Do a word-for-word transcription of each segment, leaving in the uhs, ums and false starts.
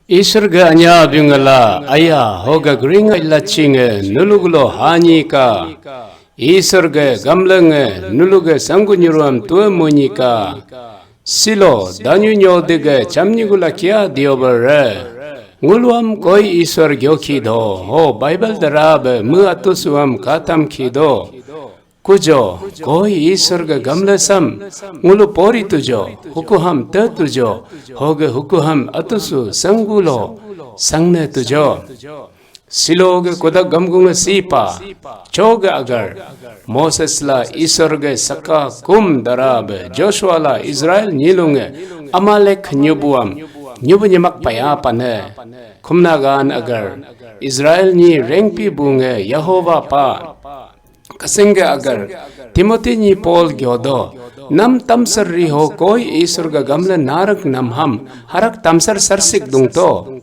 Isor ge anya bingala aya hoga gring lachinge nulugulo hani ka. Isor ge gamlenge nuluge sanggu nyuruam tua munyika. Silo danyu nyodege chamnyigula kia diobere. Nguluam koi Isor gyoki do ho Bible darabe mu atusuam katam ki do. Kujo, koi Isor ge gamle sam, ngulu pori tujo, hukuham te tujo, hoge hukuham atusu sanggulo, sangne tujo. Silo ge kudak gamgunge sipa, choge agar, Moses la Isor ge saka kum darabe, Joshua la Israel nyilunge, Amalek nyubuam, nyubu nyemak paya pane, kumnagan agar, Israel nyi rengpi bunge Yehova pa. Kasengge agar, Timothy nyi Paul gyodo, nam tamsar riho koi Isor ga gamle narak nam ham, harak tamsar sarsik dungto.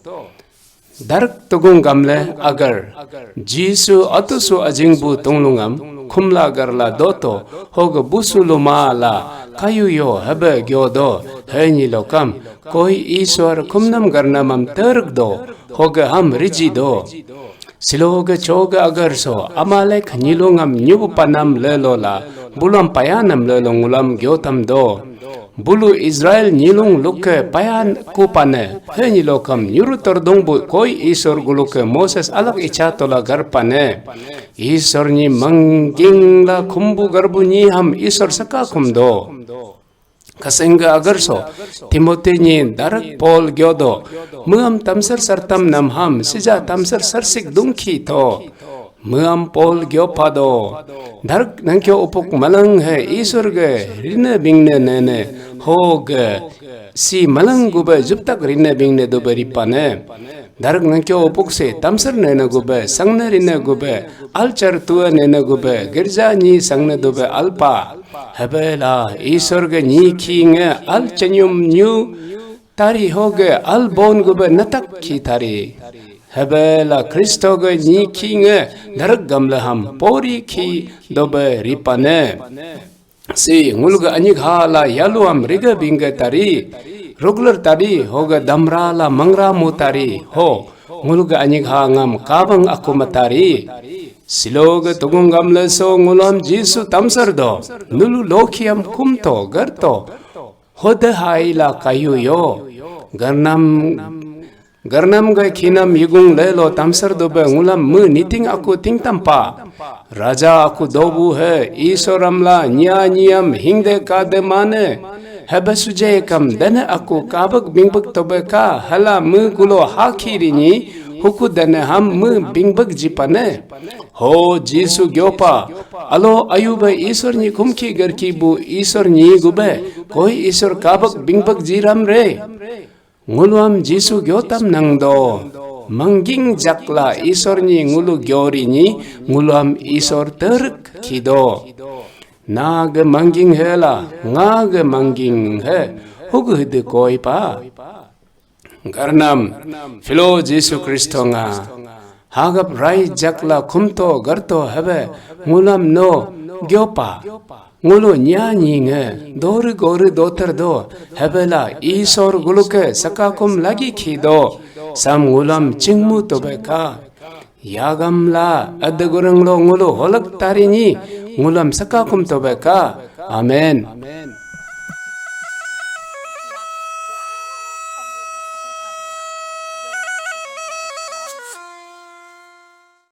Darak tugung gamle agar, Jisu atusu ajingbu tunglungam, khumla garla doto, hoga busu luma la, kayu yo hebe gyodo, henyi lokam, koi Isor khumnam garnamam terk do, hoga ham riji do. Siloge choge agar so, Amalek nyilungam nyubu panam lelo la, bulam payanam lelo ngulam gyotam do. Bulu Israel nyilung luke payan kupane, he nyilokam nyuru tordung bu koi Isor guluke Moses alak icha tola garpane. Isor nyi mangging la kumbu garbu nyi ham Isor saka kum do. Kasengga agar so, Timothy nyi darak Paul gyodo, muam tamsar sartam nam ham, sija tamsar sarsik dungki to. Muam Paul gyo pado, darak nangkyo upuk malang he Isor ge rine bingne nene, ho ge si malang gube juptak rine bingne dube ripane. Darak nangkyo upuk se tamsar nene gube, sangne rine gube, alchar tua nene gube, girja nyi sangne dube alpa. Hebela Isor ge nyi ki nge al chenyum nyu tari hoge al bon gube natak ki tari. Hebela Kristo ge nyi ki nge darak gamle ham pori ki dobe ripane. Si ngulge anyik ha la yalu ham riga bingge tari. Rugler tari hoge damra la mangra mu tari ho. Ngulge anyik ha ngam kabang aku matari. Siloge tugung gamle so ngulam Jisu tamsar do. Nulu lokiam kumto garto. Hode hai la kayu yo. Garnam, garnam ga kinam yigung lelo tamsar dobe ngulam me niting aku ting tampa. Raja aku dobu he Isor amla nya nyiam hingde ka de mane. Hebe suje kam dene aku kabek bingbek tobe ka hala me gulo haki rinyi huku dene ham me bingbek jipane. Ho Jisu gyopa, alo ayube Isor nyi kumki gerki bu Isor nyi gube, koi Isor kabek bingbek jiram re. Nguluam Jisu gyotam nangdo, mangging jakla Isor nyi ngulu gyori nyi, nguluam Isor terek kido. Na ge mangging he la, nga ge mangging he, hugu hede koi pa. Garnam, philo Jisu Kristo nga, hagap rai jakla kumto garto hebe, ngulam no gyopa. Ngulu nya nyi nge, dori gori dotar do, hebela Isor guluke sakakum lagi ki do, sam ngulam chingmu tobe ka. Yagam la, adegurang lo ngulu holak tari nyi, ngulam sakakum tobe ka. Amen.